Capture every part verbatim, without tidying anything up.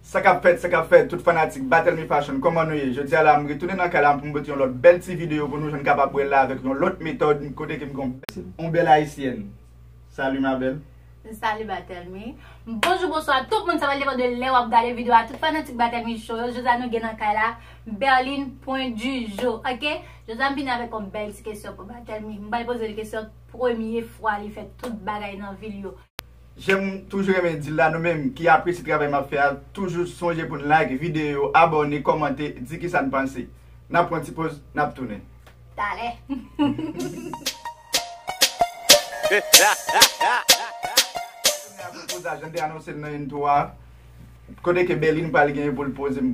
Sa k ap fèt, sa k ap fèt, tout fanatik Batelmi Fashion, kòman nou ye? Jodi a la, m retounen nan kay la pou m pote yon lòt bèl ti videyo pou nou, jan n kapab wè la avèk yon lòt metòd, kote ke m gen yon bèl, yon bèl ayisyèn. Salut ma belle. Salut Batelmi. Bonjou, bonswa tout moun, sa va depann de lè w ap gade videyo a. Tout fanatik Batelmi Show yo, jodi a nou gen nan kay la, Berline point du jour, ok? Jodi a m vini avèk yon bèl ti kesyon pou Batelmi. M pral poze l kesyon premye fwa li fè tout bagay nan vi l yo. Jan m toujou renmen di l la, nou menm ki apresye travay m ap fè a, toujou sonje pou n like videyo, abòne, kòmante, di kisa n panse. N ap pran ti poz, n ap tounen. Talè. Pou poz la, jan m te anonse l nan intro a, kote ke Berline pral genyen pou l poze m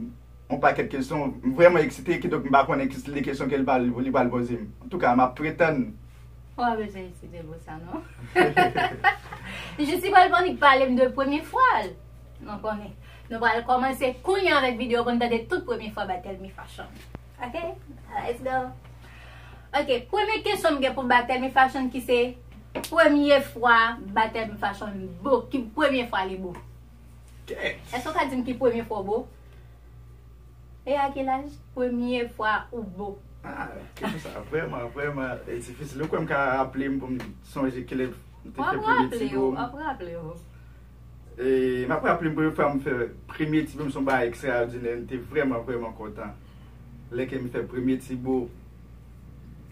yon pakèt kesyon. M vrèman eksite, kidonk m pa konnen ki stil de kesyon ke l pral, li pral poze m. Antouka, m ap pre tann. Ou pa bezwen eksite pou sa, non. Jis li pral annik pale m de premye fwa l. Nou konnen. Nou pral kòmanse kounye a avèk videyo pou n tande tout premye fwa Batelmi Fashion. Ok? Let's go. Ok, premye kesyon m gen pou Batelmi Fashion ki se premye fwa Batelmi Fashion bo, ki premye fwa li bo. Kèt. Èske w ka di m ki premye fwa w bo? E a ki laj? Premye fwa ou bo. Ah, kesyon sa vrèman, vrèman, e, difisil. Ou kwè m ka raple m pou m sonje kilè m te fè premye ti bo m? W ap raple w, w ap raple w. E, m ap raple m premye fwa m fè premye ti bo m, se yon bagay ekstraòdinè. M te vrèman, vrèman kontan. Lè ke m fè premye ti bo,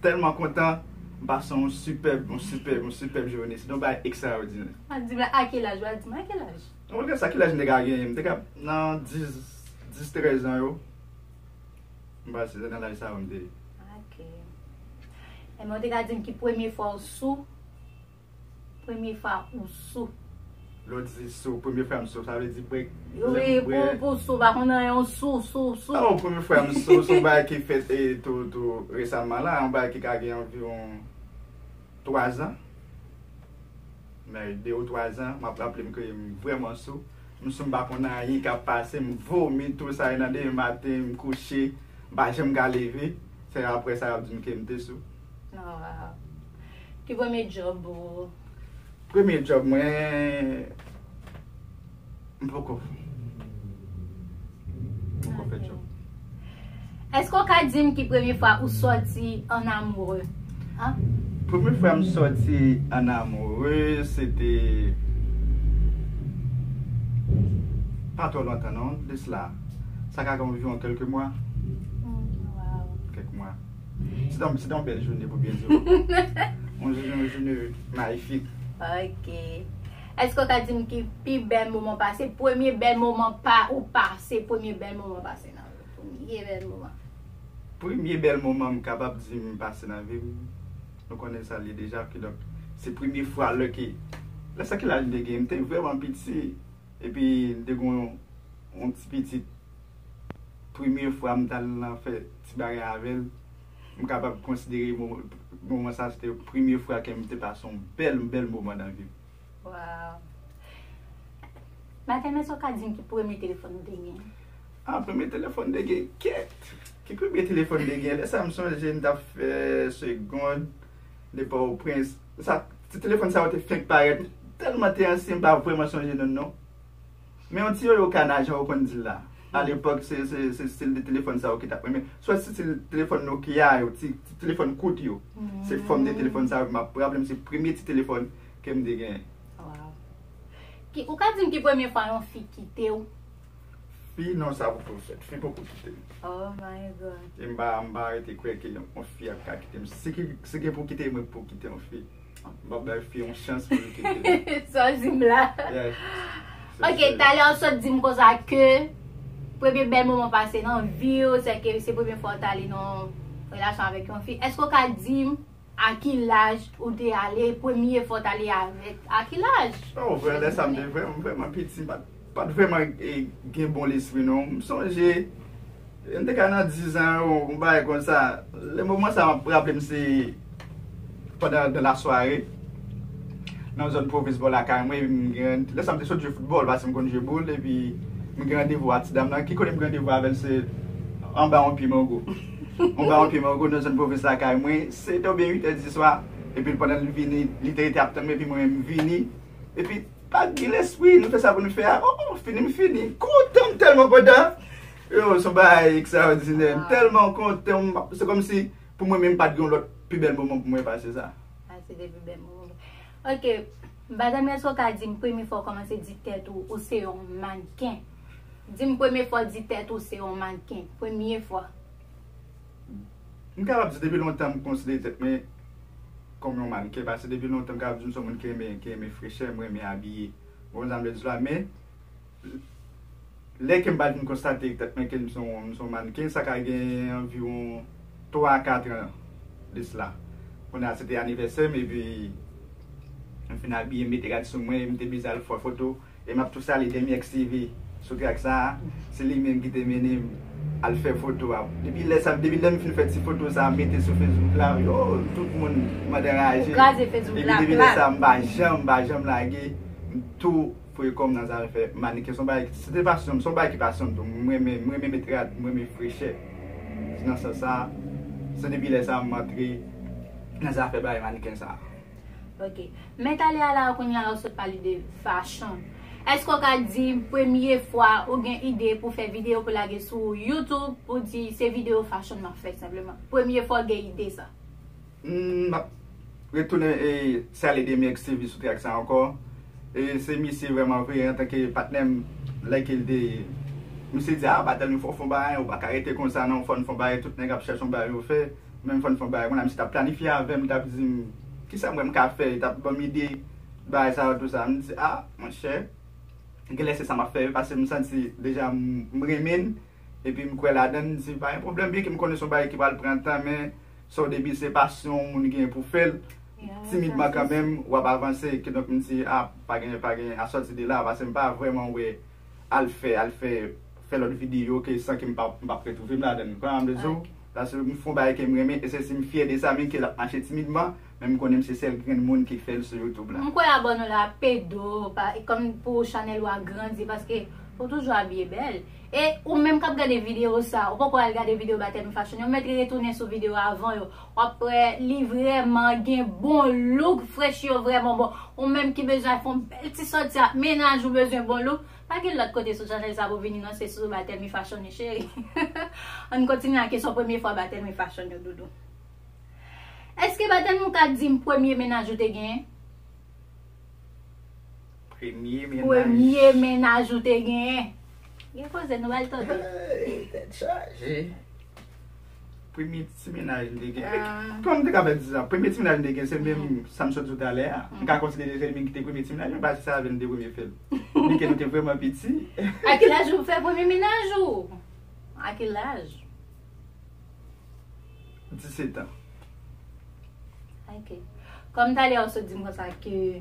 tèlman kontan, m pase yon sipèb, yon sipèb, yon sipèb jounen. Se te yon bagay ekstraòdinè. W ap di m a ki laj, w ap di m a ki laj. Mwen gen sa, ki laj m te ka genyen? M te ka nan dis, dis, trèz an yo. M panse se nan laj sa yo m te ye. Ok. Ebyen, w te ka di m ki premye fwa w sou? Premye fwa ou sou? Lè w di sou, premye fwa m sou, sa vle di bwè. Wi, pou, pou sou, pa konn anyen, w sou, sou, sou. Oh, premye fwa m sou, se yon bagay ki fèt, e, tou, tou resaman la, yon bagay ki ka gen anviwon twa zan. Men de ou twa zan, m ap raple m ke m vrèman sou. M sou, m pa konn anyen k ap pase, m vomi tou sa, e nan demen maten, m kouche, m pa janm ka leve. Se apre sa y ap di m ke m te sou. Oh, wow. Ki premye djòb ou? Premye djòb mwen, m poko. M poko fè djòb. Èske w ka di m ki premye fwa ou sòti an amoureux? Hein? Premye fwa m sòti an amoureux, se te pa twò lontan non, de sila. Sa ka gen anviwon kèlke mwa. Mm, wow. Kèk mwa. Se te, se te yon bèl jounen pou byen di w. Yon jou-, yon jounen mayifik. Ok. Èske w ka di m ki pi bèl moman pase? Premye bèl moman pa ou pase, premye bèl moman pase nan vi w. Premye bèl moman. Premye bèl moman m kapab di m pase nan vi m. Nou konnen sa l ye deja, kidonk, se premye fwa lè ke, lè sa ki laj m te gen, m te vrèman piti. Epi, m te gen yon, yon ti pitit. Premye fwa m t al nan fè ti bagay avè l, m kapab konsidere mo-, moman sa se te premye fwa ke m te pase yon bèl, bèl moman nan vi m. Wow. Maten, èske w ka di m ki premye telefòn ou te gen? Ah, premye telefòn m te gen, kèt! Ki premye telefòn m te gen? Lè sa m sonje m t ap fè segond de Pòtoprens. Sa, ti telefòn sa yo te fenk parèt. Tèlman te ansyen, m pa vrèman sonje non l non. Men yon ti yoyo kana, jan yo konn di l la. Alepòk, se, se, se stil de telefòn sa yo ki t ap renmen. Swa se stil telefòn Nokia yo, ti, ti telefòn kout yo. Se fòm de telefòn sa yo, m ap raple m se premye ti telefòn ke m te genyen. Wow. Ki, ou ka di m ki premye fwa yon fi kite w? Fi, non, sa poko fèt. Fi poko kite m. Oh my God. E m pa, m pa rete kwè ke yon, yon fi ap ka kite m. Si ki, si gen pou kite m, mwen pou kite yon fi. M ap bay fi yon chans pou l kite m. Sa w di m la. Yes. Ok, talè w sot di m konsa ke premye bèl moman pase nan vi w, se ke se premye fwa w t ale nan relasyon avèk yon fi. Èske w ka di m a ki laj ou te ale, premye fwa w t ale avèk, a ki laj? Oh, vrè, lè sa m te vrèman, vrèman piti, m pa t, pa t vrèman, e, gen bon lespri, non. M sonje, m te ka nan diz an, yon, yon bagay konsa. Le moman sa, m ap raple m, se pandan, dans la soirée, nan zòn pwovens bò lakay mwen, epi m gen, lè sa m te sot jwe foutbòl, paske m konn jwe boul, epi m gen randevou a ti dam nan. Ki kote m gen randevou avè l, se anba yon pye mango. Anba yon pye mango nan zòn pwovens lakay mwen, sèt è oubyen uit è di swa. Epi pandan l vini, li te rete ap tann mwen, epi mwen menm m vini. Epi Pa gen lespri, nou fè sa pou nou fè a. Oh, oh, fini, m fini. Kontan, m tèlman kontan. Yo, se yon bagay ekstraòdinè. M tèlman kontan. Se kòmsi, pou mwen menm, pa t gen yon lòt pi bèl moman pou mwen pase sa. Ah, se te pi bèl moman. Ok, Batèmi, èske w ka di m premye fwa w kòmanse di tèt ou, ou se yon mannken? Di m premye fwa w di tèt ou se yon mannken. Premye fwa. M kapab di depi lontan m konsidere tèt mwen kòm yon mannken, paske depi lontan m kapab di m se yon moun ki renmen, ki renmen frechè, m renmen abiye. Ou konprann sa m vle di la, men lè ke m pa t vin konstate tèt mwen ke m se yon, m se yon mannken, sa ka gen anviwon twa a kat an de sila. Kounye a, se te anivèsè m, epi m fin abiye, m mete rad sou mwen, m te bezwen al fè foto. E m ap tou salye Demi X T V sou trak sa a. Se li menm ki te mennen m al fè foto a. Depi lè sa, depi lè m fin fè ti foto sa a, mete sou Facebook la, yo, tout moun mande anraje. Ou kraze Facebook la plat. Epi depi lè sa a, m pa janm, m pa janm lage. M tou foye kò m nan zafè mannken. Se yon bagay, se te pasyon m, se yon bagay ki pasyon m tou. M renmen, m renmen met rad, m renmen frechè. Se nan sans sa a, se depi lè sa a m antre nan zafè bagay mannken sa a. Ok. Men talè a la, kounye a la, ou sot pale de fashion. Èske w ka di m premye fwa ou gen ide pou fè videyo pou lage sou YouTube, pou di se videyo fashion m ap fè senpleman? Premye fwa w gen ide sa? Hmm, m ap retounen e salye Demi X T V sou trak sa ankò. E se misye vrèman vre, antanke patnè m, lè ke l te, misye di, "Ah, Batèmi, fò w fè yon bagay, ou pa ka rete konsa non, fò n fè yon bagay, tout nèg ap chèche yon bagay yo fè, men fò n fè yon bagay." Kounye a misye t ap planifye avè m, li t ap di m, "Kisa m wè m ka fè?" Li t ap ban m ide, bagay sa yo, tou sa. M di, "Ah, monchè, genlè se sa m ap fè wi," paske m santi deja m, m renmen l. Epi m kwè ladan l, m di, "Pa gen pwoblèm, byenke m konnen se yon bagay ki pral pran tan, men se yon debi, se pasyon yon moun gen pou fè l." Timidman kanmenm, w ap avanse. Kidonk, m di, "Ah, pa gen, pa gen, a sòti de la," paske m pa vrèman wè al fè, al fè, fè lòt videyo ke san ke m pa, m p ap retwouve m ladan l. Konprann sa m vle di w? Paske m fè yon bagay ke m renmen, e se si m fyè de sa, men ke l ap mache timidman, men m konnen m se sèl grenn moun ki fè l sou YouTube la. M kwè abòne w la ap ede w, pa, kòm pou chanèl ou a grandi, paske ou toujou abiye bèl. E ou menm k ap gade videyo sa, ou poko al gade videyo Batèmi Fashion yo, mèt retounen sou videyo avan yo. W ap wè li vrèman gen bon look, fresh yo vrèman bon. Ou menm ki bezwen fè yon bèl ti sòti ak mennaj ou bezwen bon look, pa gen lòt kote sou chanèl sa pou vini non, se sou Batèmi Fashion wi cheri. Ann kontinye ak kesyon premye fwa Batèmi Fashion yo, doudou. Èske Batèmi ou ka di m premye mennaj ou te genyen? Premye mennaj. Premye mennaj ou te genyen? Gen koze, nou ba l tande. Hey, tèt chaje. Premye ti mennaj m te gen. Ah. Kòman m te ka fè di sa? Premye ti mennaj m te gen, se menm sa m sot di w talè a. M ka konsidere se li menm ki te premye ti mennaj mwen, paske se avè l m te premye fè l. Byenke nou te vrèman piti. A ki laj ou fè premye mennaj ou? A ki laj? Disèt an. Ok. Kòm talè a ou sot di m konsa ke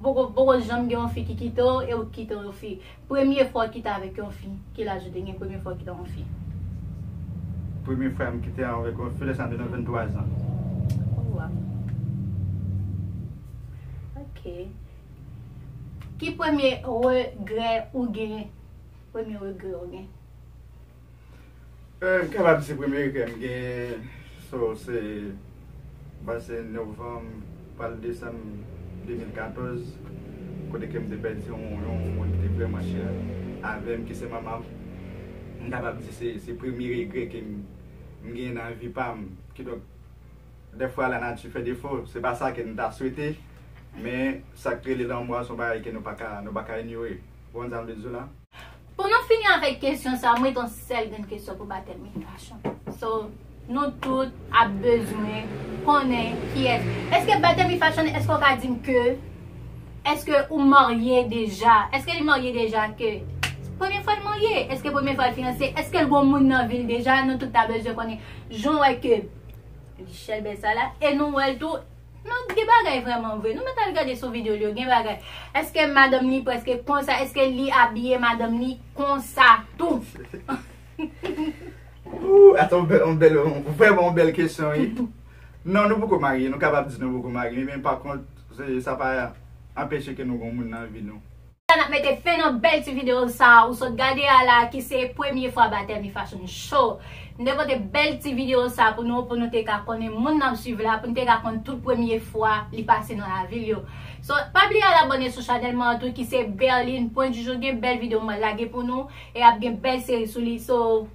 poko, poko janm gen yon fi ki kite w e ou kite yon fi. Premye fwa w kite avèk yon fi, ki laj ou te gen premye fwa w kite yon fi? Premye fwa m kite avèk yon fi, lè sa m te nan venntwa zan. Oh, wow. Ok. Ki premye regrè ou gen? Premye regrè ou gen? Eh, m kapab di se premye regrè m gen, so, se pase novanm, pral desanm de mil katòz, kote ke m te pèdi yon, yon moun ki te vrèman chè avè m, ki se manman m. M kapab di se, se premye regrè ke m, m gen nan vi pa m. Kidonk, dèfwa lanati fè defo, se pa sa ke n ta swete, men sa k rele lanmou a se yon bagay ke nou pa ka, nou pa ka inyore. Ou konprann sa m vle di w la? Pou nou fini avèk kesyon sa, mwen gen yon sèl grenn kesyon pou Batèmi Fashion. So, nou tout ap bezwen konnen kiyès. Èske Batèmi Fashion, èske w ka di m ke, èske ou marye deja? Èske li marye deja ke premye fwa l marye? Èske premye fwa l fiyanse? Èske l gon moun nan vi l deja? Nou tout ta bezwen konnen. Jan w wè ke Michelle Bessala, e nou wè l tou, non, gen bagay vrèman vre. Nou mèt al gade sou videyo l yo, gen bagay. Èske madanm li prèske konsa? Èske li abiye madanm li konsa tou? Ooh, atò, yon bèl, yon bèl, yon, vrèman yon bèl kesyon, wi. Non, nou poko marye, nou kapab di nou poko marye, men pa kont, se, sa pa anpeche ke nou gon moun nan vi nou. N ap mete fen nan bèl ti videyo sa a ou sot gade a la, ki se premye fwa Batèmi Fashion Show. M te pote bèl ti videyo sa a pou nou, pou nou te ka konnen moun n ap swiv la, pou nou te ka konn tout premye fwa li pase nan lavi l yo. So, pa bliye al abòne sou chanèl mwen an tou, ki se Berline Point du Jour. Gen bèl videyo mwen lage pou nou, e ap gen bèl seri sou li. So,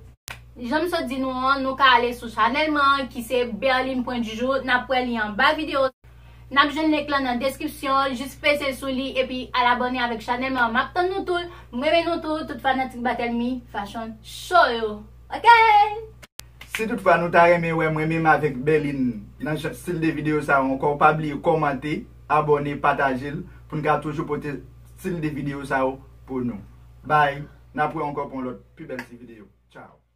jan m sot di nou an, nou ka ale sou chanèl mwen an, ki se Berline Point du Jour. N ap wè li anba videyo. N ap jwenn link lan nan deskripsyon, jis peze sou li epi al abòne avèk chanèl mwen an. M ap tann nou tou, m renmen nou tou, tout fanatik Batèmi Fashion Show yo. Oke! Si toutfwa nou ta renmen wè mwen menm avèk Berline nan jan, stil de videyo sa yo ankò, pa bliye kòmante, abòne, pataje l, pou n ka toujou pote stil de videyo sa yo pou nou. Bye! N ap wè ankò pou yon lòt pi bèl ti videyo. Tchao!